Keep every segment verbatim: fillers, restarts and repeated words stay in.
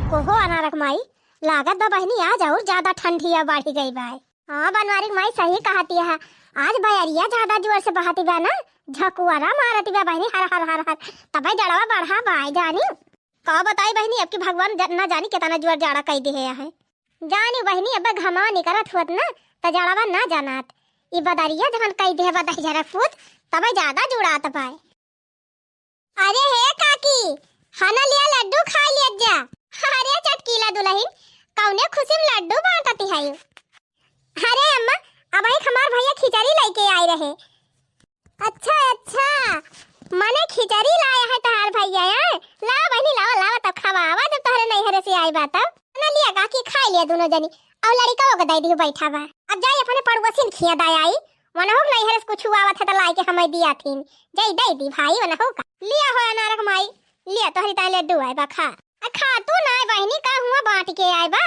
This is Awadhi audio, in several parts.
कोहो अनारक माई, लागत बा बहिनी आज और ज्यादा ठंडिया बढ़ी गई बा। हाँ बनवारी क माई सही कहती है, आज बयरिया ज्यादा जोर से बहती बा ना, झकुआरा मारती बा बहिनी हर हर हर हर, तबे जड़वा बढ़ा बा जानी। का बताई बहिनी, अब की भगवान ज-, ना जानी कितना जोर जाड़ा कई दे है। जानी बहिनी, अब घमा निकरत हुअत ना, त जड़वा ना जानात। ई बदरिया जहन कई दे बा दही झरक पूत, तबे ज्यादा जुड़ात बाय। अरे हे काकी, हना लिया लड्डू खा लिया जा। अरे चटकीला दुलहिन, कौने खुशी में लड्डू बांटती है? अरे अम्मा, अबही हमार भैया खिचड़ी लेके आए रहे। अच्छा, अच्छा, मने खिचड़ी लाए है तहार भैया, हैं? लावा बहिनी, लावा, लावा, तब खवावा, जब तोहरे नैहरे से आए बा तब। ना लिया काकी, खाई लिया दोनों जनी, और लड़िका के दे दियो, बैठा बा। अब जाई अपने पड़ोसिन खिया दाई आई, वनहु के नैहरे से कुछ आवत है त लाई के हमें दिया थीन, जाई दे दी भाई वनहु का। लिया हो अनारक माई, लिया तोहरी ताई लड्डू आए बा, खा। आ खा तू ना बहिनी, का हुआ बांट के आए बा,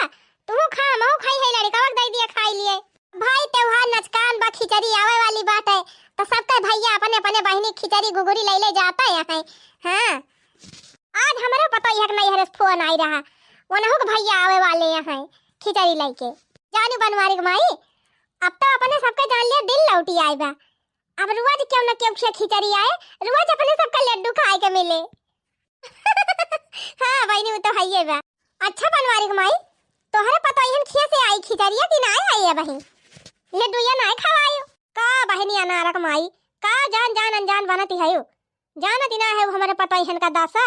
तू खा, महू खाई है, लड़िका के दे दिया, खाई लिए। भाई, त्योहार नचकान बा, खिचड़ी आवे वाली बात है, तो सबके भैया अपने अपने बहिनी खिचड़ी घुघुरी ले ले जाता है। हाँ, आज हमरो पतोहिया के नैहरे से फोन आई रहा, वनहु के भैया आवे वाले हैं खिचड़ी लेके। जानी बनवारी के माई, अब तो अपने सबके जान लिया दिन लौटी आए बा। अब रोज क्यों न क्यों खिया खिचड़ी आए, रोज अपने सबका लड्डू खाए के मिले। हाँ बहिनी, वो तो है ये बा। अच्छा बनवारी के माई, तोहरे पतोहियन खिया से आई खिचड़िया कि ना आई है बहिन? लड्डूया ना खवायो का बहिनी अनारक माई? का जान जान अनजान बनती है, जानत ही ना है हमारे पतोहियन का दशा।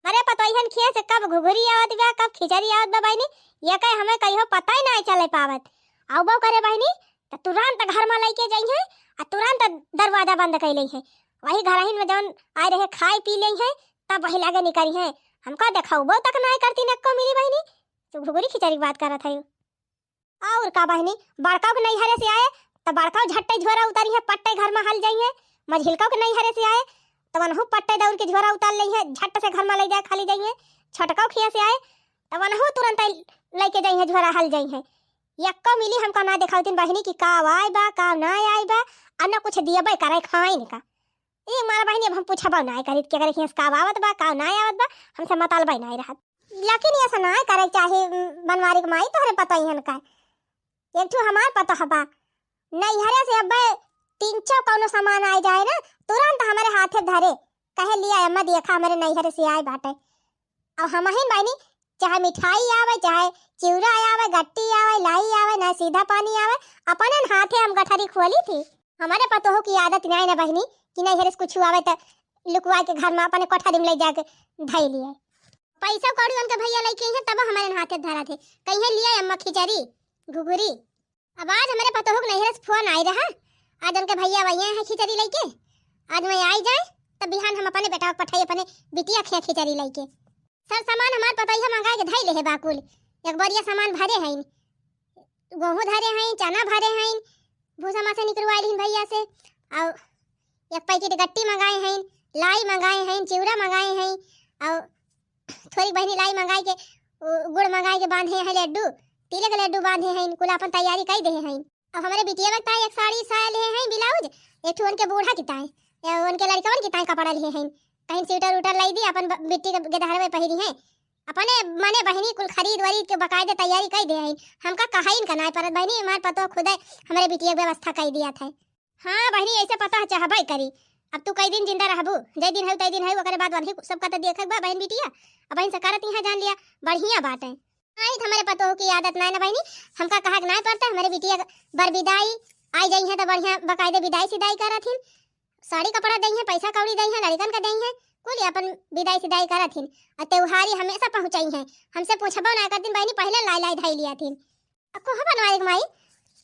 मरे पतोहियन खिया से कब घुघुरी आवत बा, कब खिचड़ी आवत बा बहिनी, ये कहे हमें कहियो पता ही ना चले पावत। आउबो करे बहिनी, त तुरंत घर में लेके जाई है, आ तुरंत दरवाजा बंद कर ली है। वही घरहिन में जौन आए रहे खाए पी ली है, तब वही लागे निकरी है। हमका देखौबो तक ना करती न को मिली बहिनी, तू घुघुरी खिचड़ी की बात करत है। और का बहिनी, बड़काऊ के नैहरे से आए, त बड़काऊ झट्टे झोरा उतारी है, पट्टे घर में हल जाई है। मझिलकाऊ के नैहरे से आए, त वनहु पट्टे दौड़ के झोरा उतार ली है, झट से घर में ले जाए, खाली जाई है। छोटकाऊ खिया से आए, त वनहु तुरंत लेके जाई है, झोरा हल जाई है। यक्को मिली हमका ना देखावतिन बहिनी कि का आए बा, का ना आए बा, आ ना कुछ दियबे करे खाइन का। ए मारा बहिनी, अब हम पूछबो ना करित के करे खिया से का आवत बा, का ना आवत बा, हमसे मतलबे ना रहत। लेकिन ये ऐसा ना करे चाहे बनवारी के माई तोहरे पतोहियन का। एक ठो हमार पतोह बा, नैहरे से अब्बे तीन चौ कौनो सामान आए जाए ना, तुरंत हमारे हाथे धरे, कहे लिया अम्मा देखा हमारे नैहरे से आए बाटे। अब हमहिन बहिनी, चाहे मिठाई आवे, चाहे चिउरा आवे, गट्टी आवे, लाई आवे, ना सीधा पानी आवे, अपने हाथे हम गठरी खोली थी। हमारे पतोह की आदत नहीं ना बहिनी कि नैहरे से कुछ आवे त लुकवा के घर में अपने कोठरी में ले जाके धई लिए। पैसा कौड़ी उनके भैया लेके आई हैं, तब हमारे हाथे धरा थे, कहीं लिया अम्मा खिचड़ी घुघुरी। अब आज हमारे पतोह के नैहरे से फोन आई रहा, आज उनके भैया वही हैं खिचड़ी लेके, आज मैं आई जाए, तब बिहान हम अपने बेटा के पठाई अपने बिटिया खिया खिचड़ी लेके। सब सामान हमार पतोहिया मंगाए के धई ले है बाकुल, एक बोरिया सामान भरे हैं, गेहूं धरे हैं, चना भरे हैं, भूसा मा से निकलवाए लिहिन भैया से, और एक पैकेट गट्टी मंगाए हैं, लाई मंगाए हैं, चिउरा मंगाए हैं, और थोड़ी बहिनी लाई मंगाए के उ, गुड़ मंगाए के बांधे हैं लड्डू, तिले के लड्डू बांधे हैं, कुल अपन तैयारी कई दे हैं। अब हमारे बिटिया बता एक साड़ी साया ले हैं, ब्लाउज, एक ठो उनके बूढ़ा की ताई, या उनके लड़कवन की ताई कपड़ा ले हैं, कहीं स्वेटर उटर लाई दी, अपन ब-, बिट्टी के गेदहरवे पहिरी हैं। अपने मने बहिनी कुल खरीद वरीद के बकायदे तैयारी कई दे हैं। हमका कहाइन का नाय परत बहिनी, हमार पतो खुदे हमारे बिटिया के व्यवस्था कई दिया था। हाँ बहिनी, ऐसे पता है चाहबे करी। अब तू कई दिन जिंदा रहबू, जय दिन है तय दिन है, ओकरे बाद वाली सबका तो देखे बा बहन बिटिया। अब बहन से करत यहाँ जान लिया, बढ़िया बात है। आई तो हमारे पतोह की आदत ना है ना बहिनी, हमका कहा के ना पड़ता, हमारे बिटिया बर विदाई आई जाई है तो बढ़िया बकायदे विदाई सिदाई करत हिन, साड़ी कपड़ा दई है, पैसा कौड़ी दई है, लड़कन का दई है, कुल अपन विदाई सिदाई करत हिन। और त्योहारी हमेशा पहुँचाई है, हमसे पूछबो ना करतिन बहिनी, पहले लाई लाई धाई लिया थिन। अब कोह बनवारी के माई,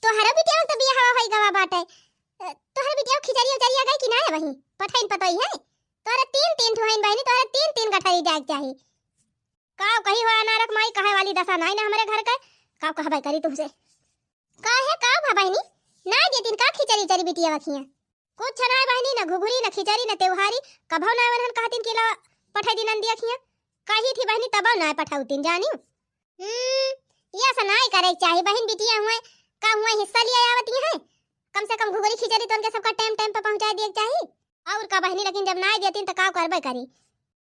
तोहरा बिटिया के तो बियाह होई गवा बाटे। अ, तोहरा बिटिया के खिचड़ी उचरिया गई कि ना है वहीं? पठाइन पतोई है? तोहरा तीन तीन ठो हईन बहिनी, तोहरा तीन तीन गठरी जाए के चाही। का कही हो अनारक माई, कहे वाली दशा नाई ना हमरे घर के, का कहबे करी तुमसे। काहे का भा बहिनी, ना देतिन का खिचड़ी उचरी बिटिया वखिया? कुछ ना बहिनी, ना घुघुरी, ना खिचड़ी, ना त्योहारी, कभो ना वनहन कहतिन कि ला पठाई दी नंदिया खिया। कही थी बहिनी तबो ना पठाउतिन जानी। हम्म, ये ऐसा नाई करे के चाही बहिन, बिटिया हुए का हुए हिस्सा लिया आवत ही है, कम से कम घुघुरी खिचड़ी तो उनके सबका टाइम टाइम पे पहुँचा दिए के चाही। और का बहिनी, लेकिन जब नाई देतिन तो का करबे करी।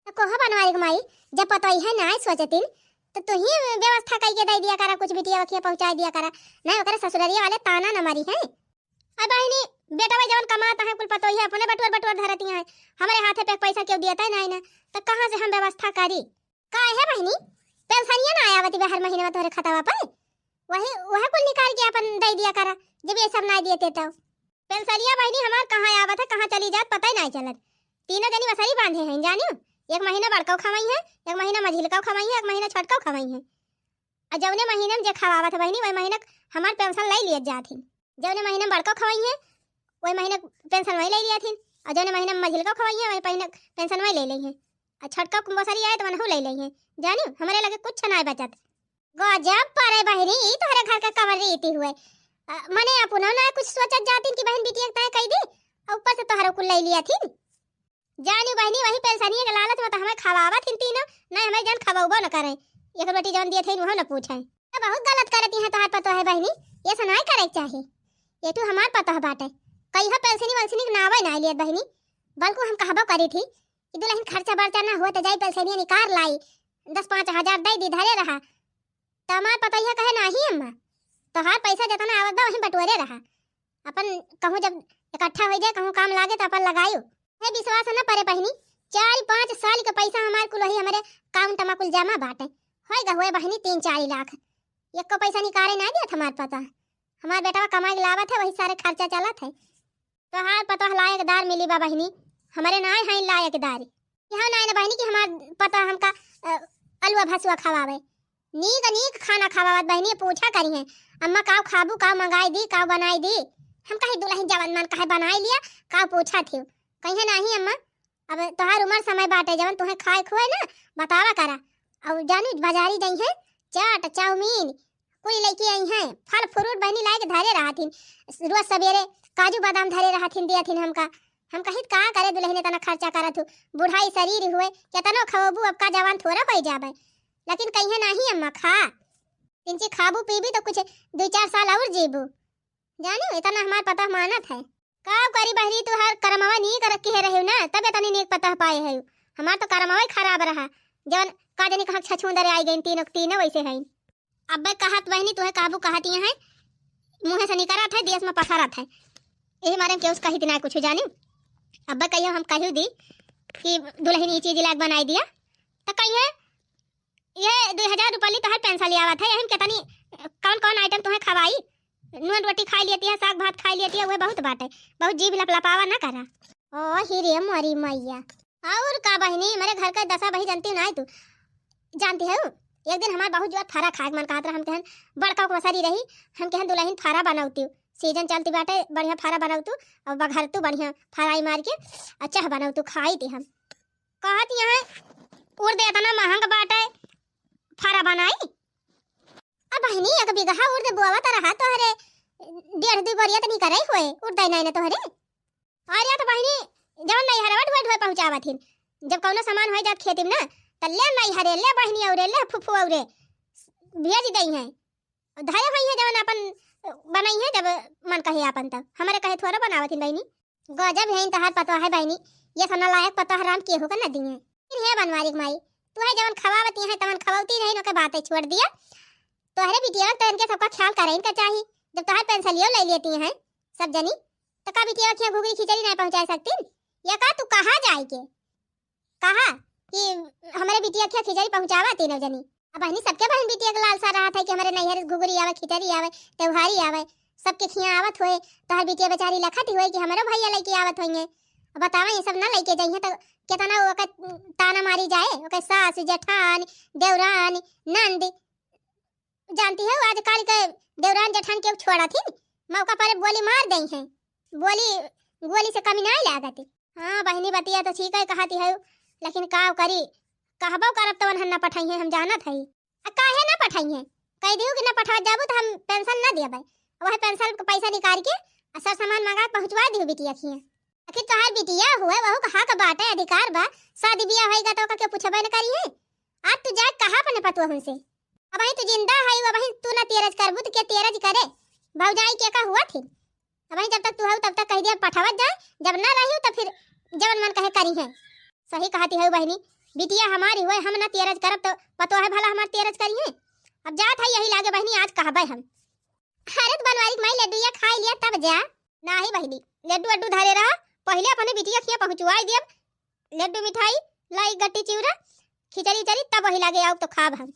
तो कोह बनवारी के माई, जब पतोई है नाई सोचतिन, तो तू ही व्यवस्था कइके दइ दिया करा, कुछ बिटिया वखिया पहुँचाइ दिया करा, नहीं ओकरे ससुररिया वाले ताना न मारी हैं। अब बहिनी, बेटवा जवन कमात है कुल पतोहिया अपने बटोर बटोर धरती हैं, हमरे हाथे पे पैसा केहू दियत है नहीं ना, तो कहाँ से हम व्यवस्था करी? काहे बहिनी, पेंशनिया ना आवत बा हर महीने में तोहरे खतवा पर? वही, वह कुल निकाल के अपन दइ दिया करा, जब ये सब ना दिए ते तो। पेंशनिया बहिनी हमार कहाँ आवत है, कहाँ चली जात, पता ही नहीं चलत। तीनों जनी वसरी बांधे हैं, जानियो, एक महीना बड़कौ खवाई है, एक महीना मझिलकौ खवाई है, एक महीना छोटकौ खवाई है। और जौने महीने में जे खवावत है बहिनी, वही महीने हमार पेंशन लइ लियत जात ही। जौने महीने में बड़कौ खवाई है, वही महीने पेंशन वही लइ लियत ही। और जौने महीने में मझिलकौ खवाई है, वही महीने पेंशन वही लइ लई है। और छोटकौ वसरी आए तो वनहू लइ लई है। जानियो, हमरे लगे कुछ नाय बचत। गजब परे बहिनी, ई तोहरे घर का कवन रीति हुए। अ, मने अपनो ना कुछ सोचत जातिन कि बहिन बिटिया के तय कइ दी, और ऊपर से तोहरो कुल लइ लिया थिन। जानी बहिनी, वही पेंशनिया के लालच में तो हमें खवावत हिन तीनों, नहीं हमें जन खवबो न करें। एक रोटी जौन दिए थे, वह न पूछें। तो बहुत गलत करती हैं तोहार पतोह है बहिनी, ये से नहीं करे के चाही। ये तू हमार पतोह बाटे, कहियो पेंशनी वेंशनी के नावे ना लियत बहिनी, बल्कि हम कहबो करी थी कि दुल्हन खर्चा बर्चा ना हो तो जाई पेंशनिया निकाल लाई, दस पाँच हजार दइ दी, धरे रहा। तो हमार पतोहिया कहे, "नाही अम्मा, तोहार पैसा जितना आवत बा वही बटोरे रहा, अपन कहूँ जब इकट्ठा होइ जाए, कहूँ काम लागे तो अपन लगायो।" हे विश्वास न परे बहिनी, चार पाँच साल के पैसा हमार कुल वही हमरे account में कुल जमा बाटे, होए गहुए बहिनी तीन चार लाख, एको पैसा निकाले ना दियत हमार पतोह। हमार बेटवा कमाई के लावत है, वही सारे खर्चा चलत है। तोहार पतोह लायकदार मिली बा बहिनी, हमरे नाय हैं लायकदार। यहाँ नाय न बहिनी कि हमार पतोह हमका, अ, अलुआ भसुआ खवावे, नीक नीक खाना खवावत बहिनी, पूछा करी हैं, "अम्मा काव खाबू, काव मंगाई दी, काव बनाई दी?" हम कही, "दुल्हन जवन मन कहे बनाई लिया, काव पूछा थियो?" कहिए, "नाही अम्मा, अब तोहार उम्र समय बाटे, जवन तुहें खाए खुए ना, बतावा करा।" और जानी बाजारी जइहें, चाट, चाउमीन, कुल लइके अइहें, फल फ्रूट बहिनी लाइके धरे रहथिन, रोज सबेरे काजू बादाम धरे रहथिन, दियथिन हमका। हम कहित, "का करे दुल्हन इतना खर्चा करत हूँ, बुढ़ाई शरीर हुए, केतनो खवबू, अब का जवान थोड़ा होइ जाबे।" लेकिन कहिए, "नाही अम्मा, खा, तिनची खाबू पीबी तो कुछ दुइ चार साल और जीबू।" जानियो, इतना हमार पतोह मानत है। का करी बहिनी, तू हर करमवा नीक रखी है रहे ना, तब इतनी नीक पतोह पाए है। हमार तो करमवा ही खराब रहा, जवन का जानी कहाँ छछूंदर आई गई, तीनों तीनों वैसे हैं। अब्बे कहत बहिनी, तुहे काबू कहत ये हैं, मुँहे से निकरत है, देश में पसरत है, यही मारे हम केहू से कहित ना कुछ जानी। अब्बे कहियो हम कहियो दी कि दुल्हन ये चीज लायक बनाई दिया, तो कहिए, "ये दुइ हजार रुपया ली तोहर पेंशन ले आवत है, यही में कितनी, कौन कौन item तुम्हें खवाई, नून रोटी खाई लेती है, साग भात खाई लेती है, वह बहुत बात है, बहुत जीभ लपलपावा ना करा।" ओ ही रे मोरी मैया, और का बहिनी, मेरे घर का दशा बही जानती ना है तू, जानती है वो? एक दिन हमार बहुत जोर फारा खाए के मन कहत रहा, हम कहन बड़का को मसारी रही, हम कहन दुल्हन फारा बनौती, सीजन चलती बाटे, बढ़िया फारा बनौतू और बघरतू बढ़िया फ्राई मार के, अच्छा बनौतू खाई थी हम। कहत यहाँ उर्द इतना महंग बाटे, फारा बनाई। अब बहिनी, एक बीघा उर्द बोवत रहा तोहरे डेढ़ दुइ बोरिया तो निकरे हुए, उर्द नहीं ना तोहरे। अरे तो बहिनी, जवन नैहरवा ढोए ढोए पहुँचावत हिन, जब कौनो सामान होइ जात खेती में ना, त ले नैहरे, ले बहिनी औरे, ले फुफू औरे, भेज दई हैं। धरे होई हैं जवन अपन बनई हैं, जब मन कहे अपन तब। हमरे कहे थोड़ा बनावत हिन बहिनी। गजब है तोहार पतोह है बहिनी, ये सना लायक पतोह राम केहू का न दिए। फिर हे बनवारी के माई, तू है जवन खवावती है तवन खवावती रही, ओके बातें छोड़ दिया। तोहरे बिटिया तो इनके सबका ख्याल करे इनका चाही, जब तोहार पेंसलियो ले लेती हैं सब जनी, तो का बिटिया खिया घुघरी खिचड़ी नहीं पहुँचा सकती? या का तू कहाँ जाए के? कहा कि हमरे बिटिया खिया खिचड़ी पहुँचावा तीनों जनी। अब बहिनी, सबके बहिन बिटिया के लालसा रहत है कि हमरे नैहर घुघरी आवे, खिचड़ी आवे, त्योहारी आवे, सबके खिया आवत होए। तोहर बिटिया बेचारी लखत ही होए कि हमरो भैया लेके आवत होइए। अब बतावा, ये सब ना लेके जाइए तो कितना ओकर ताना मारी जाए, ओकर सास, जेठान, देवरान, नंद। जानती है, आजकल के देवरान जेठान के छोड़ा थी, मौका पर बोली मार दई हैं, बोली, गोली से कमी नहीं लागत। हाँ बहिनी, बतिया तो ठीक है कहती है, लेकिन का करी, कहबो करब तो उन्हन न पठाई है, हम जानत है। आ काहे न पठाई है? कह दियो कि न पठवा जाबू तो हम पेंशन न देबे। वह पेंशन के पैसा निकाल के आ सर सामान मंगा के पहुँचवा दियो बिटिया खिया। आखिर तोहार बिटिया हुए, वहू का हक बाटे, अधिकार बा, शादी बियाह होइगा तो ओका केहू पूछबे न करी है। आज तू जाए कहा अपने पतुआ से? अबही तू जिंदा है, अबही तू ना तेरज करबू तो के तेरज करे? भौजाई के का हुआ थी? अबही जब तक तू हऊ तब तक कह दिया पठावत जाए, जब ना रही तो फिर जवन मन कहे करी है। सही कहती है बहिनी, बिटिया हमारी होए, हम ना तेरज करब तो पतोह भला हमार तेरज करिहैं। अब जात है यही लागे बहिनी, आज कहबै हम। अरे त बनवारी के माई लड्डुइया खाई लिया तब जा। नाही बहिनी, लड्डू वड्डू धरे रहा, पहिले अपने बिटिया खिया पहुँचवाई दियब। लड्डू मिठाई लाई, गट्टी चिउरा, खिचड़ी उचड़ी, तब वही लागे आउब तो खाब हम।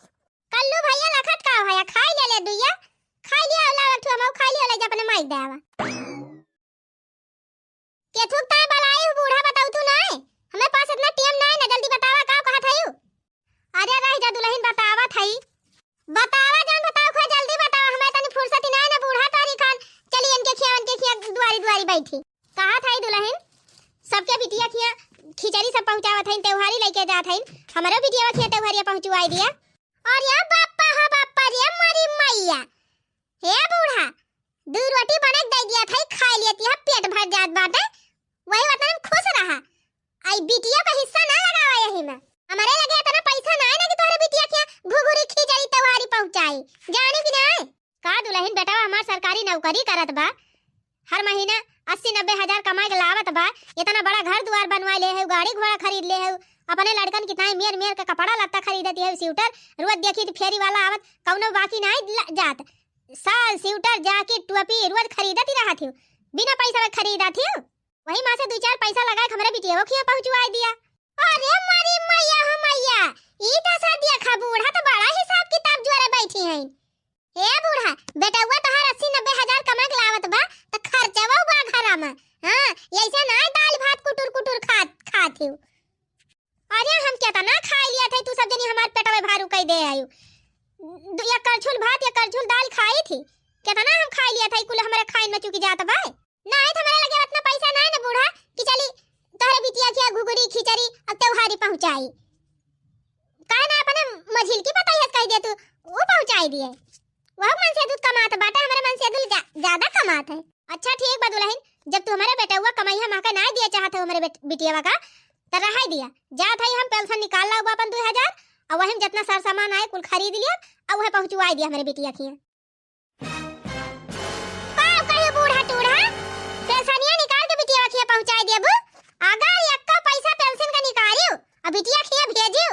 कल्लू भैया लखत का भैया, खाई ले लड्डुइया, खाई लिया, ला एक ठो हमहू खाई लिया, ले जा अपने माई के दे आवा। केथुक ताई बलाई हूँ बूढ़ा, बताऊ तू नाय, हमें पास इतना टेम नाय ना, जल्दी बतावा का कहत हयू। अरे रह जा दुलहिन, बतावत हई। बतावा जौन बतावा, खोए जल्दी बतावा, हमें तनी फुर्सत ही नाय ना, बूढ़ा तारी खान चली इनके खिया, उनके खिया दुआरी दुआरी बैठी। कहत हई दुलहिन, सबके बिटिया खिया खिचड़ी सब पहुँचावत हईन, त्योहारी लइके जात हईन, हमरो बिटिया खिया त्योहारिया पहुँचवाई दिया। अरे बाप्पा हो बाप्पा रे, मरी मैया, हे बूढ़ा, दू रोटी बना के दे दिया था, खाई लिया था, पेट भर जात बाटे, वही वतन खुश रहा। आई बिटिया का हिस्सा ना लगावा यही में। हमारे लगे इतना पैसा ना है ना कि तोहरे बिटिया के घुघुरी खिचड़ी त्योहारी पहुँचाई, जाने कि ना? का दुलहिन, बेटवा हमार सरकारी नौकरी करत बा, हर महीना अस्सी नब्बे हजार कमाई के लावत बा, इतना बड़ा घर दुआर बनवा ले है, गाड़ी घोड़ा खरीद ले है, अपने लड़कन की ताई मेर मेर के कपड़ा लत्ता खरीदत है, स्वेटर रोज देखी तो फेरी वाला आवत, कौनो बाकी नाई ल-, जात। साल, स्वेटर, जैकेट, टोपी रोज खरीदत ही रहत हियो, बिना पैसा में खरीदत हियो। वही माँ से दू चार पैसा लगा के हमरे बिटिया खिया पहुँचवाई दिया। अरे मारी मैया हो मैया, ई तो सा देखा बूढ़ा तो बड़ा हिसाब किताब जोरे बैठी हैं। हे बूढ़ा, बेटउआ तोहार अस्सी नब्बे हजार कमा के लावत बा, त खर्चवा बा घरा में। हाँ, ऐसे ना दाल भात कुटुर कुटुर खात, खात हियो। अरे हम केतना खाई लिया थे, तू सब जनी हमार पेटवे भारू कई दे आयु। दु-, एक करछुल भात, एक करछुल दाल खाई थी, केतना हम खाई लिया थे, कुल हमरे खाइन में चुकी जात बा। नाहीं त हमरे लगे उतना पैसा नाहीं ना बूढ़ा कि चली तोहरे बिटिया खिया घुघुरी खिचड़ी अब त्योहारी पहुँचाई। काहे ना अपने मझिल की बताई है, कह दे तू, वो पहुँचाई दिए। वह मन से दूध कमात बाटे, हमरे मन से दूध जा-, ज्यादा कमात है। अच्छा ठीक बा दुलहिन, जब तू हमरे बेटउआ कमइहा महके नाहीं दिए चाहत है हमरे बेट-, बिटियावा का, त रहाई दिया। जात है हम पेंशन निकाल लाउब अपन दू हजार, और वही में जितना सर सामान आए कुल खरीद लिया, और वह पहुँचवाई दिया हमरे बिटिया खिया। का कहे बूढ़ा टूढ़ा, पेंशनिया निकाल के बिटिया खिया पहुँचाई देबू? अगर एक्का पैसा पेंशन का निकालियो, अब बिटिया खिया भेजियो,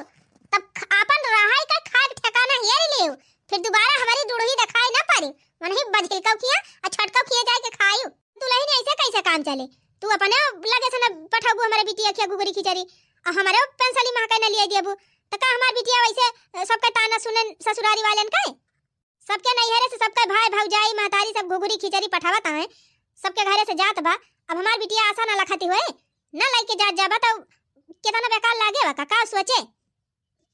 तब ख-, आपन रहाई का खाए के ठिकाना हेर लियो, फिर दोबारा हमारी दुढ़ही दिखाई ना पड़ी, वनही बझिलकौ खिया और छोटकौ खिया जाए के खाइयो। दुलहिन ऐसे कैसे काम चले? तू अपने लगे से न पठौबू हमारे बिटिया खिया घुघुरी खिचड़ी, और हमारे पेंशनी महके न लिए देबू, तो का हमार बिटिया वैसे, अ, सबके ताना सुने ससुरारी वालन का? सबके नैहरे से सबके भाई भौजाई महतारी सब घुघुरी खिचड़ी पठावत हैं, सबके घरे से जात बा। अब हमार बिटिया आशा ना लखती होए, ना लइके जात जाबा तो केतना बेकार लागे बा, का, का सोचे?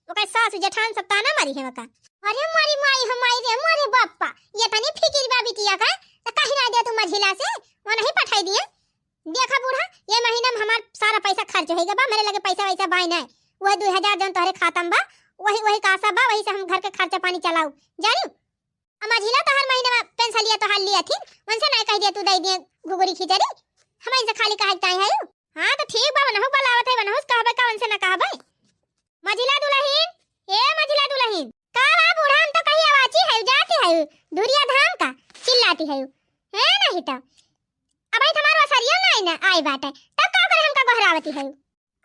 ओकर सास जेठान सब ताना मारी है का? अरे मारी माई हो माई रे, मोरे बाप्पा, ये तनी फिकिर बा बिटिया का, त कहीं ना दे तू मझिला से, वो नहीं पठाई दिए। देखा बूढ़ा, ये महीना में हमार सारा पैसा खर्च होइगा बा, मेरे लगे पैसा वैसा बाय नाय। वही दू हजार जौन तोहरे खाता में बा, वही, वही का आशा बा, वही से हम घर के खर्चा पानी चलाऊ। जानियो? अब मझिला तो हर महीना में पेंशन लिया तो हाल लिया थी, उनसे नहीं कह दिया तू दे दिए घुघुरी खिचड़ी, हम इनसे खाली कहे के ताई है। हाँ तो ठीक बा, वनहु बुलावत है, वनहु से कहबे का, उनसे ना कहबे। मझिला दुलहिन, ए मझिला दुलहिन, का बा बूढ़ा, हम तो कहीं आवाची है, जाती है, धुरिया धाम का चिल्लाती है, है नहीं तो। अब भाई तुम्हार वसरियो नहीं ना आई बाटे, तब का करे हमका गोहरावती है?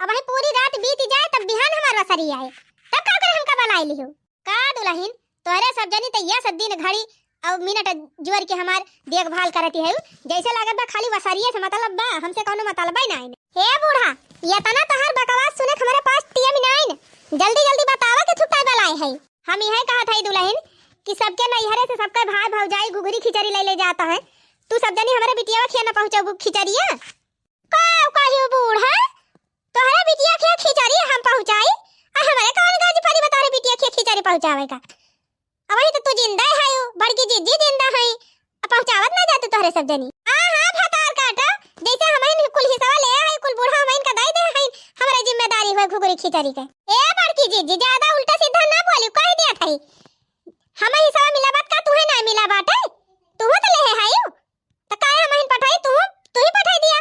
अब भाई पूरी रात बीत जाए, तब बिहान हमार वसरी आए, तब का करे हमका बुलाई लिहो? का दुलहिन, तोहरे सब जनी त यह सब दिन घड़ी और मिनट जोर के हमार देखभाल करती है, जैसे लागत बा खाली वसरिये से मतलब बा, हमसे कौनो मतलब ही नहीं। हे बूढ़ा, ये तना तोहार बकवास सुने के हमारे पास टीएम नाइन, जल्दी जल्दी बतावा के थुकाए वाला है। हम यह कहत है दुलहिन कि सबके नैहरे से सबके भाई भौजाई घुघुरी खिचड़ी ले ले जाता है, तू सब जनी हमारे बिटिया खिया न पहुँचाबू खिचड़िया? का कहियो बूढ़ा, तोहरे बिटिया खिया खिचड़ी हम पहुँचाई? आ हमारे कौन गरज पड़ी बा तोहरे बिटिया खिया खिचड़ी पहुँचावे का? अब वही तो तू जिंदा है, बड़की जिज्जी जिंदा है, अब पहुँचावत ना जातू तोहरे सब जनी। हाँ, हाँ, भतार काटा, जैसे हमइन कुल हिस्सा ले है, कुल बूढ़ा हमइन का दे दे है, हमारे जिम्मेदारी होए घुघुरी खिचड़ी के। ए बड़की जिज्जी, ज्यादा उल्टा सीधा ना बोली, कह दिया था। हमें हिस्सा मिला बात का तुहे ना मिला बाटे? तू तो ले है, है यू? त काहे हमहिन पठाई, तू, तू ही पठाई दिया।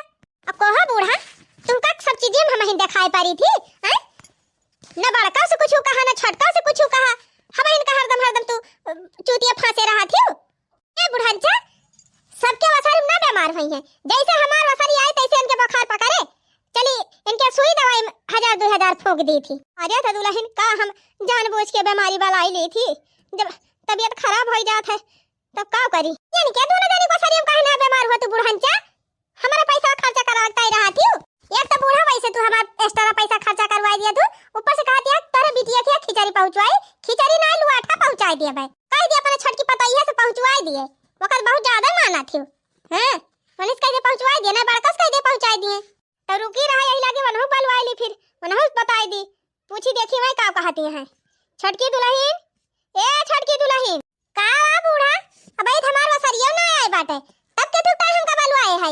अब कहो बूढ़ा, तुमका सब चीजें हम हमहिन दिखाई पड़ी थी, हैं? न बड़का से कुछ कहा, न छोटका से कुछ कहा, हमहिन का हरदम, हरदम तू, अ, चूतिया फांसे रहा थी। ए बुढ़ंचा, सबके वसारी ना बीमार हुई है, जैसे हमार वसारी आई तैसे इनके बुखार पकड़े, चली इनके सुई दवाई में हजार दो हजार फूंक दी थी। अरे तो दुलहिन, का हम जानबूझ के बीमारी बलाई ली थी? जब तबियत खराब होइ जात है तब का करी? यानी के दोनों जनी को सरियम काहे ना बीमार हुआ तू बुढ़नचा? हमारा पैसा खर्चा करवाते रहा थी। एक तो बूढ़ा वैसे तू हमार extra पैसा खर्चा करवाई दिया तू, ऊपर से कहत है तोरे बिटिया के खिचड़ी पहुँचवाई, खिचड़ी ना लुआठा पहुँचाई दिया भाई। कह दिया अपने छोटकी पतोहिया से पहुँचवाई दिए, ओकर बहुत ज्यादा माना थी। हैं? मनीष कह दे पहुँचवाई दिए, ना बड़कस कह दे पहुँचाई दिए। तो रुकी रहा यही लागे, वनहु बलवाई ली, फिर वनहु बताई दी, पूछी देखी वही का कहती हैं। छोटकी दुलहिन, ए छोटकी दुलहिन। का बा बूढ़ा? अबे तो हमार वसरियो ना आए बाटे, तब के तू का हमका बलवाए है?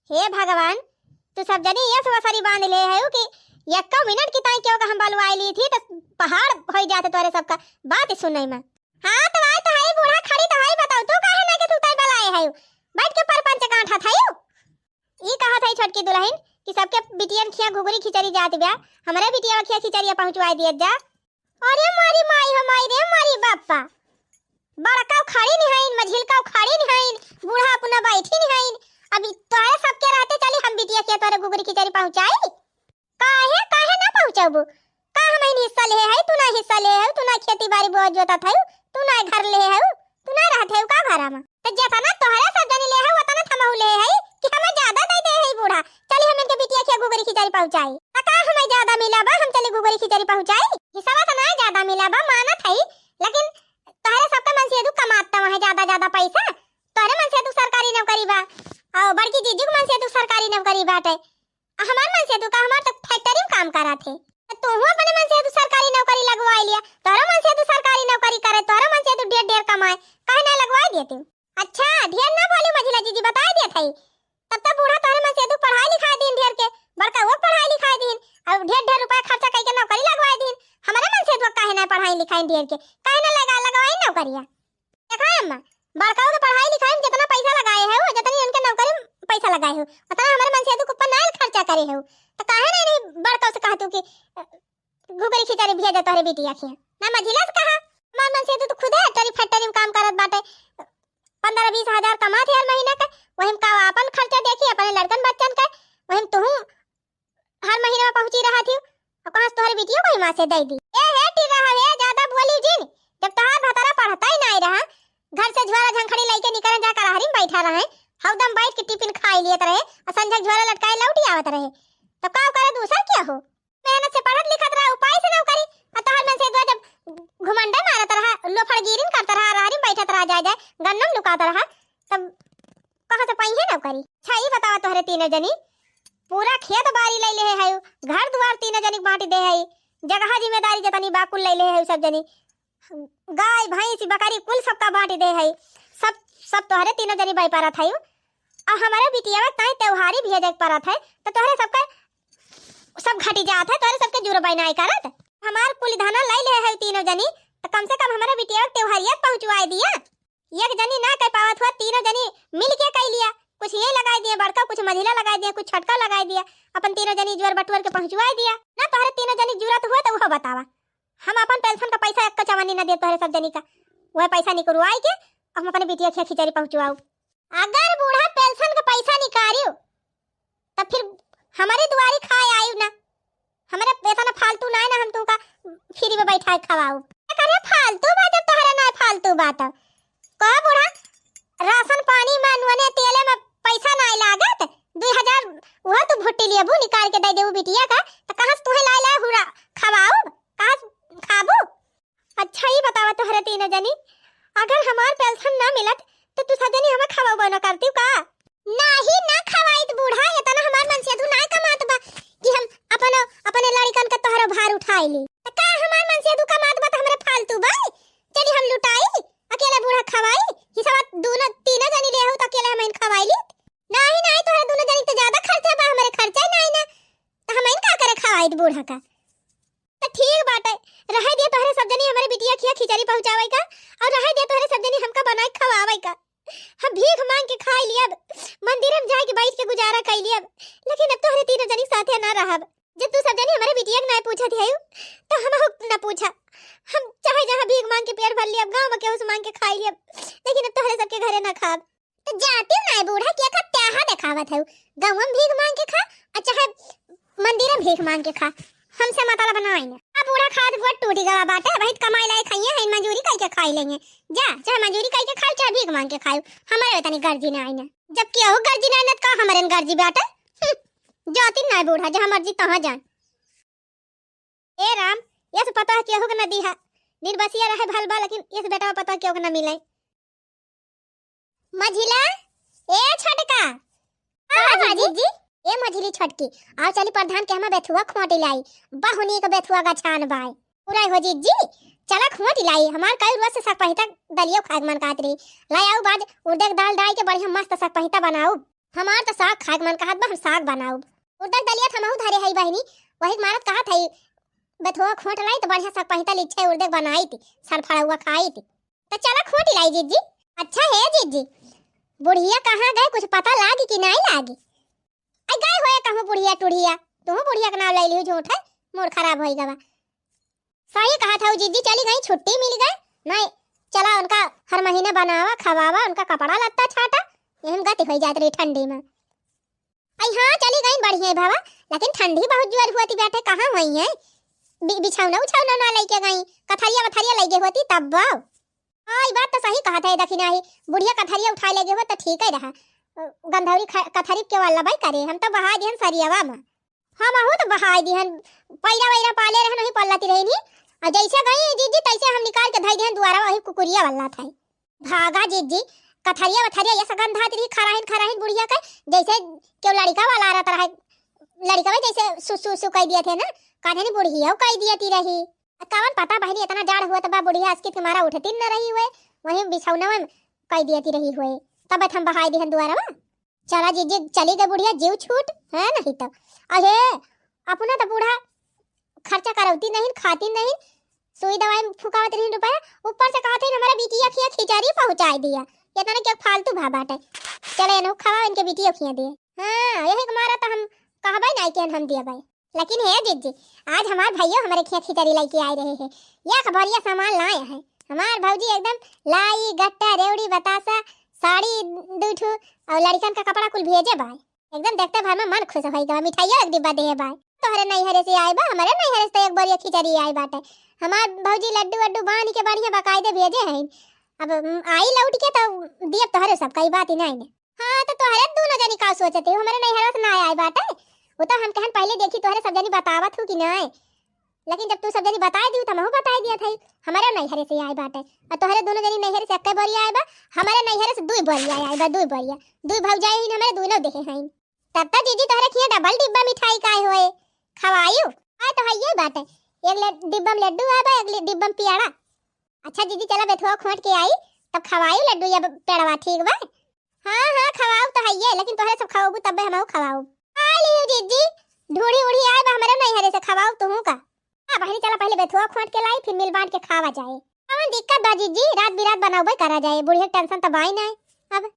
हे भगवान, तू सब जनी ये वसरी बांध ले है कि यक्का मिनट की ताई क्यों का हम बलवाए ली थी तो पहाड़ होइ जाते तोरे सबका बात सुनने में। हाँ तो आए तो है बूढ़ा, खड़ी तो है, बताओ तू काहे ना के तू ताई बलाए है? बैठ के परपंच गांठा था यू। ई कहा था छोटकी दुलहिन कि सबके बिटियन खिया घुघरी खिचड़ी जात ब्या, हमरे बिटिया खिया खिचड़िया पहुँचवाई दियत जा। अरे मारी माई हो माई रे मारी बापा, बड़का खड़ी निहाइन, मझिलका खड़ी निहाइन, बूढ़ा अपना बैठी निहाइन। अभी तोहरे सबके रहते चली हम बिटिया खिया तोहरे घुघरी खिचड़ी पहुँचाई? काहे, काहे ना पहुँचबू? का हमइन हिस्सा लेहे है? तू ना हिस्सा लेहे है, तू ना खेती बारी बोअ जोतत है, तू ना घर लेहे है, तू ना रहत है का घरा में? तो जेतना तोहरे सब जनी लेहे है, ओतना त हमहू लेहे है कि हमें ज्यादा दे दे है बूढ़ा। चली हम इनके बिटिया खिया घुघरी खिचड़ी पहुँचाई। त का हमें ज्यादा मिला बा, हम चली घुघरी खिचड़ी पहुँचाई? हिस्सा तो ना ज्यादा मिला बा, मानत है, लेकिन तोहरे सबका मन से दू कमात तो है ज्यादा ज्यादा पैसा। तोहरे मन से दू सरकारी नौकरी बा, और बड़की जीजू के मन से दू सरकारी नौकरी बाटे। आ हमार मन से तू का, हमार तो factory में काम करत है। तो तोहू अपने मन से तू सरकारी नौकरी लगवाई लिया, तोहरो मन से तू सरकारी नौकरी करे, तोहरो मन से तू ढेर ढेर कमाए, काहे ना लगवाई देते? अच्छा, ढेर ना बोली मझिला जीजी, बताई देत हई। तब तो बूढ़ा तोहरे मन से तू पढ़ाई लिखाई दीन ढेर के, बड़का वो पढ़ाई लिखाई दीन, और ढेर ढेर रुपया खर्चा कई के नौकरी लगवाई दीन, हमारे मन से तू काहे ना पढ़ाई लिखाई ढेर के, काहे ना लगा, लगवाई नौकरिया? देखा अम्मा, बड़काऊ के पढ़ाई लिखाई में जितना पैसा लगाए है, वो जितनी इनके नौकरी में पैसा लगाए हो, उतना हमारे मन से तू कुप्पा ना खर्चा करे हो। तो काहे ना नहीं बड़काऊ से कहा तू कि, अ, घुघरी खिचड़ी भेजे तोहरे बिटिया खिया? ना मझिला से कहा, हमार मन से तू, तू खुदे टरी फैक्ट्री में काम करत बाटे, पन्द्रह बीस हजार कमात है हर महीना का, वही में का अपन खर्चा देखी, अपने लड़कन बच्चन का, वही में तू हर महीना में पहुँची रहा थी, अब कहाँ से तोहरे बिटिया को हिमा से दे दी? ए हे टी रहा है, ज्यादा बोली जिन। जब तोहार भतारा पढ़ता ही नहीं रहा, घर से झोरा झंखड़ी लेके निकल जा, करहरी में बैठा रहे, हरदम बैठ के टिफिन खाई लियत रहे, और संझक झोरा लटकाए लौट ही आवत रहे। तो का करे दूसर क्या हो? मेहनत से पढ़त लिखत रहा, उपाय से नौकरी, और तोहार मन से दुआ जब घुमंडे मारत रहा, लोफड़गिरिन करत रहा, रहरी में बैठत रहा, जाए जाए गन्नम लुकात रहा, तब कहाँ से पाई है नौकरी? अच्छा, ई बतावा तोहरे तीनों जनी, पूरा खेत बारी ले ले है, घर दुआर तीनों जनी के बांट दे है, जगह जिम्मेदारी जतनी बा कुल ले ले है सब जनी, गाय भैंस बकरी कुल सबका बांट दे है, सब, सब तोहरे तीनों जनी बाई पारत है। अब हमारे बिटिया ताई त्योहारी भी है जग पारत है, तो तोहरे सबका सब घटी जात है, तोहरे सबके जुर बाई नाई करत। हमार कुल धना ले ले है तीनों जनी, तो कम से कम हमारे बिटिया त्योहारिया पहुँचवाए दिया। एक जनी ना कह पावत हुआ, तीनों जनी मिल के कह लिया, कुछ ये लगाई दिया बड़का, कुछ मझिला लगाई दिया, कुछ छोटका लगाई दिया, अपन तीनों जनी जोर बटुअर के पहुँचवाई दिया। ना तोहरे तीनों जनी जरूरत हुआ तो वो बतावा, हम अपन पेंशन का पैसा एक चवन्नी ना दे तोहरे सब जनी का, वह पैसा निकलवाई के हम अपने बिटिया खिया खिचड़ी पहुँचवाऊ। अगर बूढ़ा पेंशन का पैसा निकालियो तब फिर हमारे दुआरी खाए आयु ना, हमारे इतना फालतू ना है ना, हम तुमका फ्री में बैठा के खवाऊ। अरे फालतू बात, जब तोहरे ना फालतू बात, कह बूढ़ा, राशन पानी में, नूने तेले में पैसा ना लागत, दुई हजार वह तू भुट्टी लेबू निकाल के दे देबू बिटिया का, तो कहाँ से तुहे लाए लाए हुरा खवाऊ, कहाँ से खाबू? अच्छा, ई बतावा तोहरे तीनों जनी, अगर हमार पेंशन ना मिलत, तो तू सब जनी हमें खवाबो ना करती का? नाही, ना खवाइत बूढ़ा, इतना हमार मनसेधु ना कमात बा कि हम अपनो, अपने लड़िकन के तोहरो भार उठाई ली। त का हमार मनसेधु कमात बा त हमरे फालतू बा? चली हम लुटाई, अकेले बूढ़ा खवाई, हिसाब दोनों, तीनों जनी ले हो त अकेले हम खवाई ली। नाही, नाही, तोहरे दोनों जनी त ज्यादा खर्चा बा, हमरे खर्चा ही नाही ना, त हम का करे खवाइत बूढ़ा का? त ठीक बाटे, रहे दे तोहरे सब जनी हमरे बिटिया खिया खिचड़ी पहुँचावे का, और रहे दे तोहरे सब जनी हमका बनाए खवावे का। हम भीख मांग के खाई लियब, मंदिर में जाए के बैठ के गुजारा कई लियब, लेकिन अब तोहरे तीनों जनी साथे ना रहब। जब तू सब जनी हमरे बिटिया के ना पूछत है, तो हम ना पूछा। हम चाहे जहाँ भीख मांग के पेट भर लियब, गाँव में केहू से मांग के खाई लियब, लेकिन अब तोहरे सबके घरे ना खाब। तो जाती ना बूढ़ा, के का त्याहा देखावत है, गाँव में भीख मांग के खा, और चाहे मंदिर में भीख मांग के खा, हमसे मतलब ना है ना। बूढ़ा खात गोड़ टूटी गवा बाटे, अबहित कमाई लाई खाइए हैं, मजूरी कइके खाई लेंगे। जा, चाहे मजूरी कइके खाओ, चाहे भीख मांग के खाओ, हमरे तनी गर्जी ना आई ना। जब केहू गर्जी ना आई ना, त का हमरे गर्जी बाटे? हम्म, जाती ना बूढ़ा, जहाँ मर्जी तहाँ जाए। ए राम, यस पता केहू के न दीहा, निर्बसिया रहे भल बा, लेकिन यस बेटवा पता केहू के न मिले। मझिला, ए छोटका। हाँ, हाँ, जीजी। जीजी। ए मझिली छोटकी, आओ चली प्रधान के हमा बेथुआ खोटी लाई, बहुनी के बेथुआ गछान बाय। पुराई हो जीजी, चला खोटी लाई, हमार कई रोज से साग पहिता दलियो खाए के मन कहत रही। लाई आओ, बाज उड़द के दाल डाल के बढ़िया मस्त साग पहिता बनाओ। हमार तो साग खाए के मन कहत बा, हम साग बनाउब। उड़द के दलिया त हमहू धरे हई बहिनी, वही के मारत कहत हई, बेथुआ खोट लाई त बढ़िया साग पहिता लिच्छे उड़द के बनाइत, सरफड़ौआ खाइत। त चला खोटी लाई जीजी। अच्छा हे जीजी, बुढ़िया कहाँ गए, कुछ पता लागी कि नाई लागी? आई गए होए कहूँ बुढ़िया टुढ़िया, तुहू बुढ़िया के नाम ले लिहू झूठ है, मूड खराब होई गवा। सही कहत हऊ जीजी, चली गई, छुट्टी मिल गए। नहीं, चला उनका हर महीना बनावा, खवावा, उनका कपड़ा लत्ता छाटा, यही में गति होई जात रही ठंडी में। आई हाँ, चली गई बढ़िया है बाबा, लेकिन ठंडी बहुत जोर हुआ थी बैठे, कहाँ हुई है? बि-, बिछौना उछौना ना लेके गई, कथरिया वथरिया लेके होती तब बाव। हाँ, ई बात तो सही कहत है, देखी नाही, बुढ़िया कथरिया उठाए लेके हो तो ठीक है रहा। गंधौरी ख-, कथरी के वाला बाई करे, हम तो बहा दिहन सरियावा में। हमहू तो बहाई दिहन, पैरा वैरा पाले रहन, वही पल्लती रहनी। और जैसे गई जीजी, तैसे हम निकाल के धई दिहन दुआरा, वही कुकुरिया वाला था। भागा जीजी, कथरिया वथरिया ये सगंधात रही, खराहिन खराहिन बुढ़िया के, जैसे केहू लड़िका वाला रहत रहे, लड़िका में जैसे सु, सु, सु कह दिए थे ना, कहते नहीं बुढ़िया कह दिए ती रही। कवन पता बहिनी, इतना जाड़ हुआ त बा, बुढ़िया अस्कित के मारा उठती न रही हुए, वहीं बिछौना में कह दिए ती रही हुए, तब हम बहाई दिहन दुआरा में। चला जीजी, चली गई बुढ़िया, जीव छूट है नहीं तो। अहे, अपना तो बूढ़ा खर्चा करौती नहीं, खाती नहीं, सुई दवाई में फुकावत रही रुपया, ऊपर से कहते हैं हमारा बिटिया खिया खिचड़ी पहुँचाई दिया। ये तो ना क्या फालतू भा बाटे। चले इनको खवा, इनके बिटिया खिया दिए। हाँ, यही के मारा तो हम कहबे नहीं कि हम दिया भाई। लेकिन हे जीजी, आज हमार भैया हमारे खिया खिचड़ी लेके आए रहे हैं। या खबरिया सामान लाए हैं। हमार भौजी एकदम लाई, गट्टा, रेवड़ी, बतासा, साड़ी दू ठो और लड़कन का कपड़ा कुल भेजे बाय। एकदम देखते भर में मन खुश होई गवा। मिठाइयो एक डिब्बा देहे बाय। तोहरे नैहरे से आए बा, हमारे नैहरे से तो एक बोरिया खिचड़ी आई बाटे। हमार भौजी लड्डू वड्डू बांध के बढ़िया बकायदे भेजे हैं। अब, उम, आई लौट के तो दियब तोहरे सब, कई बात ही नहीं ने। हाँ, तो तोहरे दोनों जनी का सोचते हो? हमारे नैहरा से ना आए बाटे। वो तो हम कहन पहले देखी तोहरे सब जनी बतावत हो कि नहीं। लेकिन जब तू सब जनी बताए दी, तो हमहू बताए दिया था, हमारे नैहरे से आए बाटे। और तोहरे दोनों जनी नैहरे से एक्के बोरिया आए बा, हमारे नैहरे से दुई बोरिया आए बा, दुई बोरिया। दुई भौजाई ही हमारे दोनों देहे हैं। तब तो जीजी तोहरे खिया डबल डिब्बा मिठाई काहे होए? खवायु? आए तो है ये बाटे। एक ले-, डिब्बा में लड्डू आए बा, एक ले-, डिब्बा में पियाड़ा। अच्छा जीजी, चला बेथुआ खोट के आई, तब खवायु लड्डू या पेड़वा, ठीक बा? हाँ, हाँ, खवाऊ तो हइये, लेकिन तोहरे सब खवाबू तब्बे हमहू खवाऊ। आ लियो जीजी, ढूढ़ी उढ़ी आए बा हमरे नैहरे से, खवाऊ तुहू का। हाँ बहिनी, चला पहले बेथुआ खोट के लाई, फिर मिल बांट के खावा जाए। कौन दिक्कत बा जीजी, रात बिरात बनाउबे करा जाए, बुढ़िया के टेंशन तो बाई नहीं। अब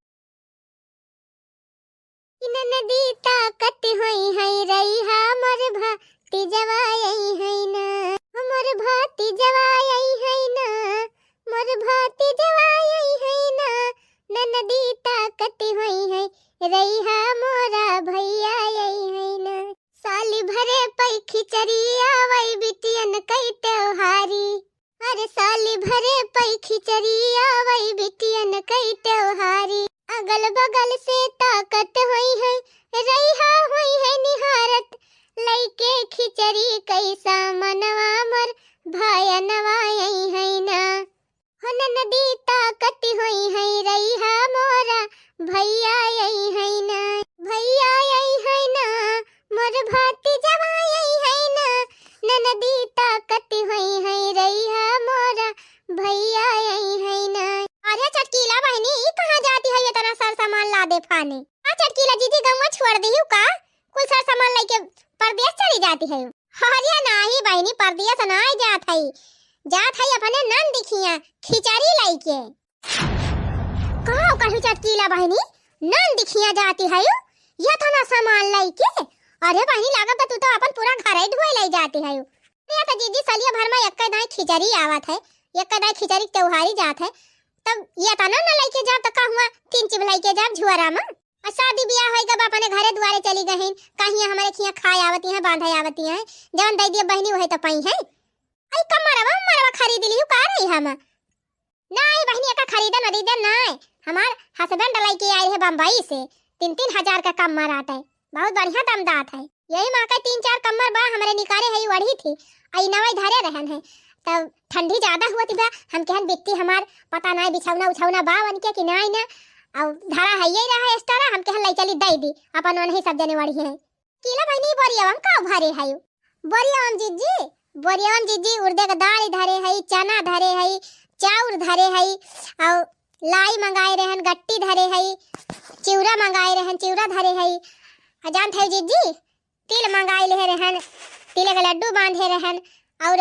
कि ननदी ताकत होई है रइहा मोर भतीजवा आई है ना, मोर भतीजवा आई है ना, मोर भतीजवा आई है ना, ननदी ताकत होई है रइहा मोरा भैया आई है ना। साल भरे पै खिचड़ी आवै बिटियन कई त्योहारी, हर साल भरे पै खिचड़ी आवै बिटियन कई त्योहारी। अगल बगल से ताकत होई है, रइहा होई है निहारत, लइके खिचड़ी कई सामनवा मोर भायनवा आई है ना। हो ननदी ताकत होई है, रइहा मोरा भैया आई है ना, भैया आई है ना, मोर भतीजवा आई है ना, ननदी ताकत होई है, रइहा मोरा भैया आई है ना। अरे चटकीला बहिनी, ई कहाँ जाती है इतना सर सामान लादे फाने? आ चटकीला जीजी, गौवा छोड़ दिहू का? कुल सर सामान लेके परदेस चली जाती है। अरे नाही बहिनी, परदेस नाही जात है, जात है अपने नंद खिया खिचड़ी लेके। का कहू चटकीला बहिनी, नंद खिया जाती है, ये तना सामान लेके? अरे बहिनी, लागत तू तो अपन पूरा घर ही ढोए ले जाती है। अरे तो जीजी, सलिया भर में एक दाई खिचड़ी आवत है, एक दाई खिचड़ी के त्योहारी जात है, तब ये तना न लेके जाब तो का हुआ, तीन चिब लेके जाब झुआरा में। और शादी बियाह होई गब अपने घरे दुआरे चली गहिन, कहिया हमरे खिया खाए आवती हैं, बांधे आवती हैं, जवन दे दिए बहिनी वही तो पाई है। आई कम्मरवा उम्मरवा खरीद लिहू का रही हम? नाई बहिनी, एका खरीदन वरीदन नाई। हमार husband लइके आए रहे बम्बई से, तीन तीन हजार का कम्मर आटे, बहुत बढ़िया दमदात है। यही माँ का तीन चार कम्मर बा, हमरे निकारे है, वढ़ी थी, आई नवाई धरे रहन है। तब ठंडी ज्यादा हुआ थी बा, हम कहन बिट्टी हमार पता नाई बिछौना उछौना बा उनके कि नाई ना, और धरा है यही रहा extra, हम कहन लई चली दई दी, अपन ओनही सब जने वढ़ी है। कीला बहिनी, बोरियवा में का भरे हयू? बोरियवा में जिज्जी, बोरियवा में जिज्जी उड़दे के दाल धरे हई, चना धरे हई, चाउर धरे हई, और लाई मंगाए रहन, गट्टी धरे हई, चिउरा मंगाए रहन, चिउरा धरे हई। आ जानत हई जिज्जी, तिल मंगाए लेहे रहन, तिले के लड्डू बांधे रहन, और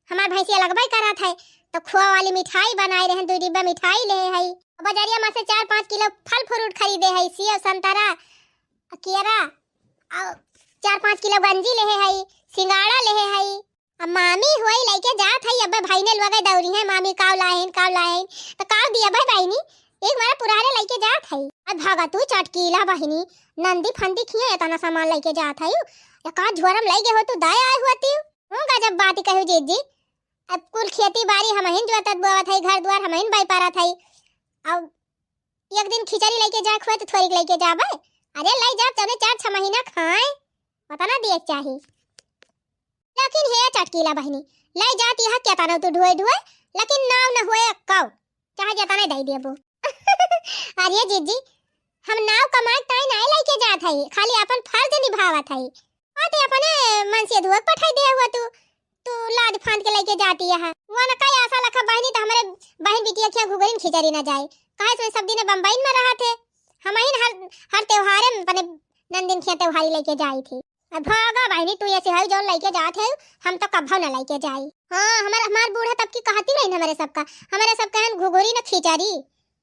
हमार भैंसिया लगबे करत है, तो खोआ वाली मिठाई बनाए रहन, दू डिब्बा मिठाई लेहे हई। बजरिया में से चार पाँच किलो फल fruit खरीदे हई, सेब, संतरा, केरा, और चार पाँच किलो गंजी लेहे हई, सिंगाड़ा लेहे हई। अब मामी होई लइके जात हई, अबे भाई ने लोग दौरी है, मामी काव लाइन, काव लाइन, तो काव दिया भाई बहिनी, एक मारा पुराने लइके जात हई। अब भागा तू चटकीला बहिनी, नंदी फंदी खिया इतना सामान लइके जात हई, या का झोरम लइके हो तू दाए आए हुआ ती? हूँ, गजब बात कहू जीजी। अब कुल खेती बाड़ी हमहिन जोतत बोवत हई, घर दुआर हमहिन बाई पारत हई। अब एक दिन खिचड़ी लइके जाए खुए तो थोड़ी लइके जाबे। अरे लई जा, तने चार छह महीना खाए, पता ना दिए चाही। लेकिन हे चटकीला बहिनी, लई जात यहाँ केतना तू ढोए ढोए, लेकिन नाव न हुए कौ, चाहे जेतना दई देबो। अरे जीजी, हम नाव कमाए ताई नाई लइके जात हई, खाली अपन फर्ज निभावत हई। आ ते अपने मन से धोक पठाई दे हुआ तू, तू लाद फांद के लइके जाती है। वो न कई आशा लखा बहिनी तो हमरे बहिन बिटिया खिया घुघरिन खिचड़ी न जाए, काहे से सब दिन बम्बई में रहा थे। हमहिन हर, हर त्योहारे में अपने नंदिन खिया त्योहारी लइके जाई थी। अब भागा बहिनी, तू ऐसे हऊ जौन लइके जात हऊ, हम तो कभौ न लइके जाई। हाँ, हमार, हमार बूढ़ा तब की कहती रही हमरे सबका, हमरे सब कहन घुघुरी न खिचड़ी।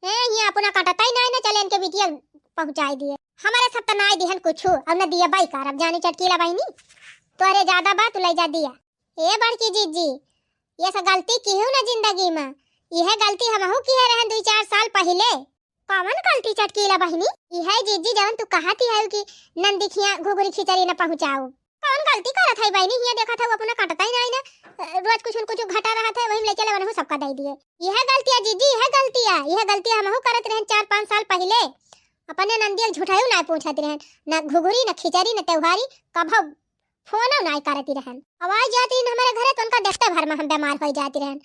ए, ये अपना कटता ही नाई न चले इनके बिटिया पहुँचाई दिए। हमरे सब तो नाई दिहन कुछू, अब न दिया बाई कारब, जानी चटकीला बहिनी। तोरे ज्यादा बा, तू लई जा दिया। ए बड़की जीजी, ये सब गलती किहू न जिंदगी में। यह गलती हमहू किहे रहन दुई चार साल पहिले। कवन गलती चटकीला बहिनी? इहे जीजी जवन तू कहत ही हऊ कि नंदी खिया घुघुरी खिचड़ी न पहुँचाऊ। कवन गलती करत हई बहिनी? हिया देखत हऊ अपना कटता ही नाई ना, रोज कुछ न कुछ घटा रहत है, वही में ले चले वनहू सबका दे दिए। इहे गलतिया जीजी, इहे गलतिया, इहे गलतिया हमहू करत रहन चार पाँच साल पहिले। अपने नंदिया झूठाऊ ना पूछत रहन, न घुघुरी, न खिचड़ी, न त्योहारी, कभौ फोनो नाई करती रहन। अब आई जाती रहन हमरे घरे तो उनका देखते भर में हम बीमार हो जाती रहन।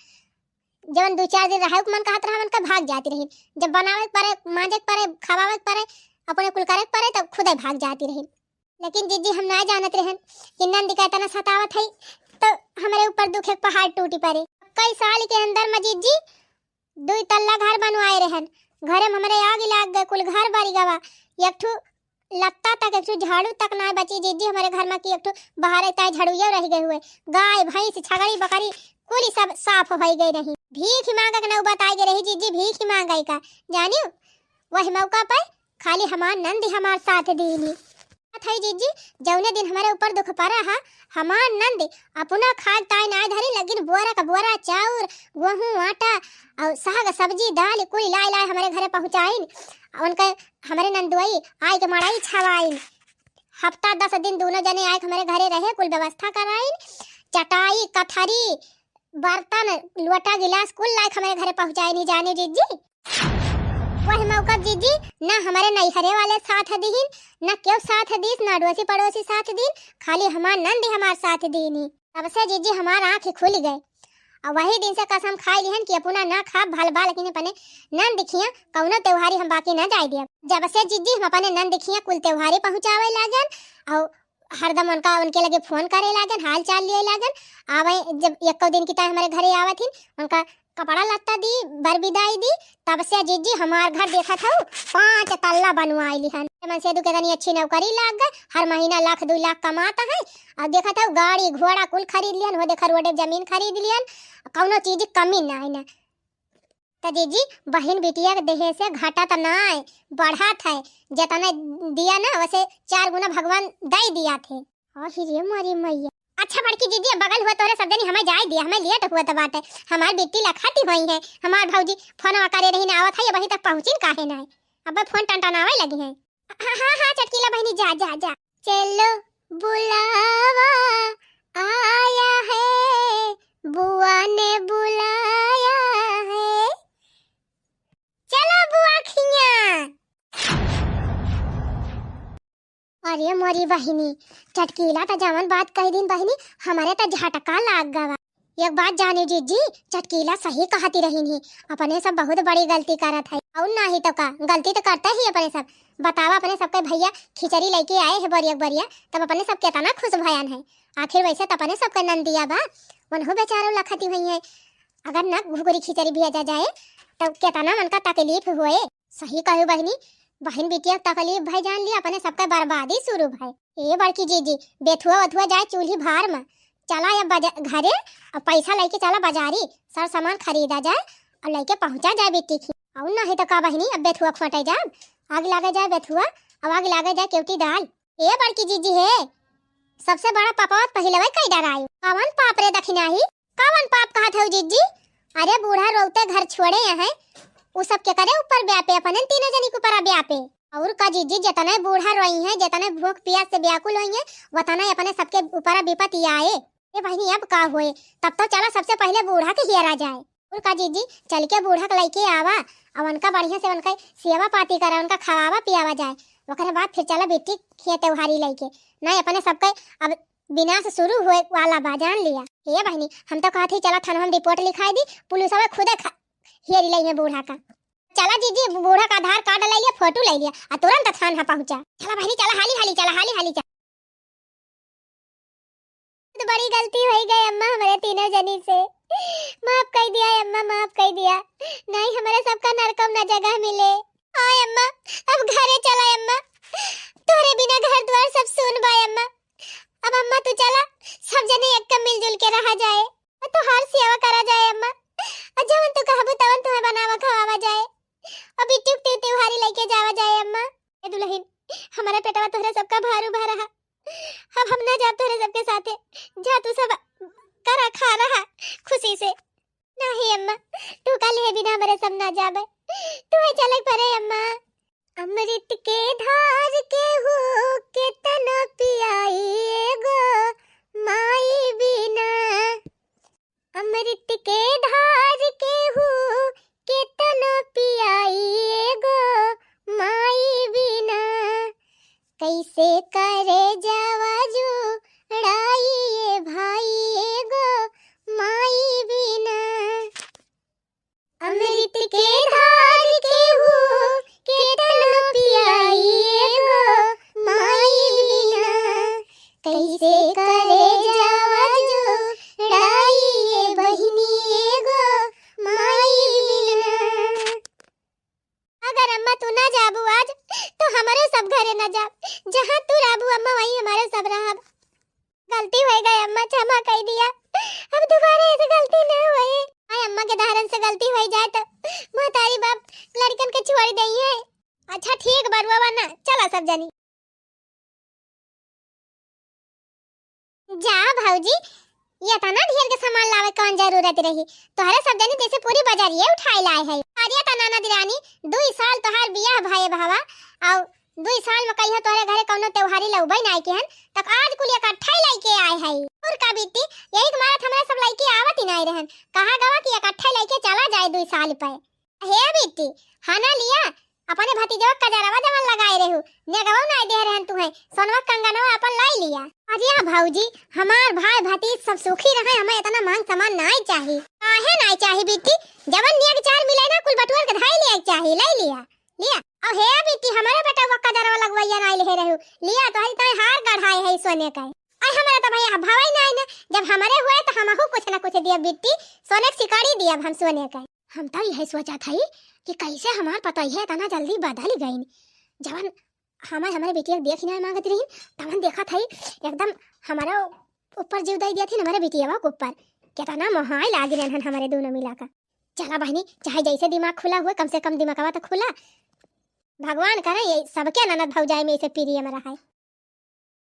जवन दो चार दिन रहे के मन कहत रहा, उनका भाग जाती रही। जब बनावे के परे, मांजे के परे, खवावे के परे, अपने कुल करे के परे, तब खुदे भाग जाती रही। लेकिन जीजी हम ना जानत रहन कि नंद का इतना सतावत है, तो हमरे ऊपर दुख एक पहाड़ टूटी पड़े। कई साल के अंदर में जीजी दुई तल्ला घर बनवाए रहन। घरे में हमरे आग लाग गए, कुल घर बरी गवा। एक ठो लत्ता तक, एक ठो झाड़ू तक ना बची जीजी हमरे घर में कि एक ठो बाहर ताई झाड़ुइयो रह गए हुए। गाय, भैंस, छगड़ी, बकरी कुल सब साफ हो गए रही। भीख मांगे के नौबत आ गए रही जीजी, भीख मांगे का। जानियो, वही मौका पे खाली हमार नंद हमार साथ दीनी। बात है जीजी, जौने दिन हमरे ऊपर दुख पड़ा है, हमार नंद अपना खाद ताई ना धरी, लेकिन बोरा का बोरा चाउर, गेहूं, आटा और साग, सब्जी, दाल कुल लाए लाए हमरे घरे पहुँचाइन। उनके हमरे नंदुआई आए के मड़ाई छवाइन। हफ्ता दस दिन दोनों जने आए के हमरे घरे रहे, कुल व्यवस्था कराइन। चटाई, कथरी, बर्तन, लोटा, गिलास कुल लाए के हमरे घरे पहुँचाइन। जाने जीजी, वही मौका जीजी, ना हमरे नैहरे वाले साथ दीन, ना केहू साथ दीस, ना अड़ोसी पड़ोसी साथ दीन, खाली हमार नंद हमार साथ दीनी। तब से जीजी हमार आँख खुल गए। और वही दिन से कसम खाई लिहन कि अपना ना खाब भल बा, लेकिन अपने नंद खिया कौनो त्योहारी हम बाकी ना जाए दिया। जब से जीजी हम अपने नंद खिया कुल त्योहारी पहुँचावे लागन, और हरदम उनका, उनके लगे फोन करे लागन, हाल चाल लिए लागन। आवे जब एको दिन की ताई हमरे घरे आवत हिन, उनका कपड़ा लत्ता दी, बर बिदाई दी, तब से जीजी हमार घर देखत हऊ पाँच तल्ला बनवाई लिहन। मन से दुके तनी अच्छी नौकरी लाग गए, हर महीना लाख दुई लाख कमात है। और देखत हऊ गाड़ी घोड़ा कुल खरीद लिहन, हो देखा रोडे जमीन खरीद लिहन, कौनो चीज कमी ना है ना। त जीजी बहिन बिटिया के देहे से घटत ना है, बढ़त है, जितना दिया ना वैसे चार गुना भगवान दे दिया थे। अरे रे मोरी मैया। अच्छा बड़की जीजी, अब बगल हुआ तोरे सब जनी हमें जाए दिया, हमें लेट हुआ त बाटे। हमार बिट्टी लखाती हुई है, हमार भौजी फोनवा करे रही ना आवत है, अबही तक पहुँचिन काहे ना है। अब फोन टनटनावे लगी है। हाँ, हाँ, हाँ, चटकीला बहिनी, जा, जा, जा। चलो बुलावा आया है, बुआ ने बुलाया है। चलो बुआ खिया। अरे मोरी बहिनी, चटकीला त जवन बात कहि दिन बहिनी, हमरे त झटका लाग गवा। एक बात जाने जिज्जी, चटकीला सही कहती रहिन ही, अपने सब बहुत बड़ी गलती करत है। अउर नाही तो का, गलती तो करते ही अपने सब। बतावा, अपने सबके भइया खिचड़ी लइके आए है बोरिया के बोरिया, तब अपने सब केतना खुश भयन है। आखिर वैसे तो अपने सबके नंदिया बा, उनहु बेचारो लखती हुई है। अगर न घुघुरी खिचड़ी भेजा जाए, तब केतना मन का तकलीफ होए। सही कहू बहिनी, बहिन बिटिया के तकलीफ भई जान लिया, अपने सबके बर्बादी शुरू भई। ए बड़की जीजी, बेथुआ वथुआ जाए चूल्ही भार में, चला अब बजा-, घरे, अब पैसा लइके चला बाजारी, सर सामान खरीदा जाए अउर लइके पहुँचा जाए बिट्टी खी। अउर नाही तो का बहिनी, अब बेथुआ खोटे जाब, आग लागे जाए बेथुआ, अब आग लागे जाए केवटी दाल। ए बड़की जीजी हे, सबसे बड़ा पापवा पहिलवे कई डरायो। कवन पाप रे दखिनाही? कवन पाप कहत हऊ जिज्जी? अरे बूढ़ा रोवते घर छोड़े हैं, उ सब केकरे ऊपर ब्यापे? अपने तीनों जनी के ऊपर ब्यापे। अउर का जिज्जी, जितने बूढ़ा रोई हैं, जितने भूख पियास से व्याकुल होई हैं, उतने अपने सबके ऊपर विपत्ति आए। ए बहिनी, अब का होए? तब तो चला सबसे पहिले बूढ़ा के हियरा जाए। अउर का जिज्जी, चल के बूढ़ा के लइके आवा, अब उनका बढ़िया से उनका सेवा पाती करा, उनका खवावा पियावा जाए। ओकरे बाद फिर चला बिट्टी खिया त्योहारी लइके। नहीं अपने सबके अब विनाश शुरू होए वाला बा, जान लिया। हे बहिनी, हम तो कहत ही चला थाना हम रिपोर्ट लिखाई दी, पुलिसवा खुदे खा-, हेरी लई है बूढ़ा का। चला जीजी, बूढ़ा का आधार कार्ड लई लिया, फोटो लई लिया, आ तुरंत थाना पहुँचा। चला बहिनी, चला हाली हाली, चला हाली हाली चला। बहुत बड़ी गलती होई गई अम्मा हमरे तीनों जनी से, माफ कई दिया अम्मा, माफ कई दिया, नहीं हमरे सबका नरकम ना जगह मिले। आय अम्मा, अब घरे चला अम्मा, तोहरे बिना घर द्वार सब सुन बा अम्मा। अब अम्मा तू चला, सब जने एक मिलजुल के रहा जाए, और तोहार सेवा करा जाए अम्मा, और जवन तू कहबू तवन तुम्हें बनावा खवावा जाए, और बिट्टू के त्योहारी लेके जावा जाए अम्मा। ए दुल्हन, हमारा पेटवा तोहरे सबका भारू भा रहा, अब हम ना जाब तोहरे सबके साथे, जा तू सब करा खा रहा खुशी से। नाही अम्मा, तू का ले बिना हमरे सब ना जाबे, तू है चले परे अम्मा। अमृत के धार केहू केतना पियाई एगो माई बिना। अमृत के धार केहू केतना पियाई एगो माई बिना। कैसे करे जावा जुड़ाई ए भाई एगो माई बिना। अमृत के धार केहू केतना पियाई एगो माई बिना। कैसे करे जावा जुड़ाई ए बहिनी एगो माई बिना। अगर अम्मा तू ना जाबू आज, तो हमरो सब घरे ना जाब। जहाँ तू रहबू अम्मा, वहीं हमारे सब रहब। गलती होई गई अम्मा, क्षमा कई दिया, अब दोबारा ऐसे गलती ना होए। आय अम्मा के दहरन से गलती होई जाए तो महतारी बाप लड़कन के छोड़ देई है। अच्छा ठीक बरुआ ना, चला सब जनी। जा भौजी, ये तना ढेर के सामान लावे कौन जरूरत रही? तोहरे सब जनी जैसे पूरी बाजारिये उठाए लाए है। अरे तना नदिरानी, दुई साल तोहार बियाह भये भावा, और दुई साल में कहियो तोहरे घरे कौनो त्योहारी लउबे नाई केहन, तक आज कुल इकट्ठा ही लइके आए है। और का बिट्टी, यही के मारत हमरा सब लइके आवत ही नाई रहन। कहा गवा कि इकट्ठा ही लइके चला जाए दुई साल पे। हे बिट्टी, हना लिया, अपने भतीजवा कजरवा जवन लगाए रहू, नेगवा नाई दे रहन तुहे, सोनवा कंगनवा अपन लाई लिया। अरे भौजी, हमार भाई भतीज सब सुखी रहे, हमें इतना मांग सामान नाई चाही। काहे नाई चाही बिट्टी? जवन नेग चार मिले ना, कुल बटुअर के धाई लिया चाही, लाई लिया, लिया। और हे बिट्टी, हमारे बेटा वो कजरवा लगवैया नाई ले रहू, लिया तो हई ताई हार गढ़ाए है सोने का। आई हमारा तो भैया भावई नाई ना, जब हमारे हुए तो हमहू कुछ ना कुछ दिया बिट्टी, सोने के सिकड़ी दिया हम सोने का। हम तो यही सोचत हई कि कैसे हमार पतोहिया इतना जल्दी बदल गईन। जवन हमार, हमरे बेटिया के देख ही ना मांगत रही, तवन देखत हई एकदम हमारा ऊपर जीव दे दिया थी, हमारे बेटिया के ऊपर। कितना मोहाई लागी रहन हमारे दोनों मिला का। चला बहनी, चाहे जैसे दिमाग खुला हुए, कम से कम दिमागवा तो खुला। भगवान करे ये सबके ननद भौजाई में ऐसे प्रिय में रहे।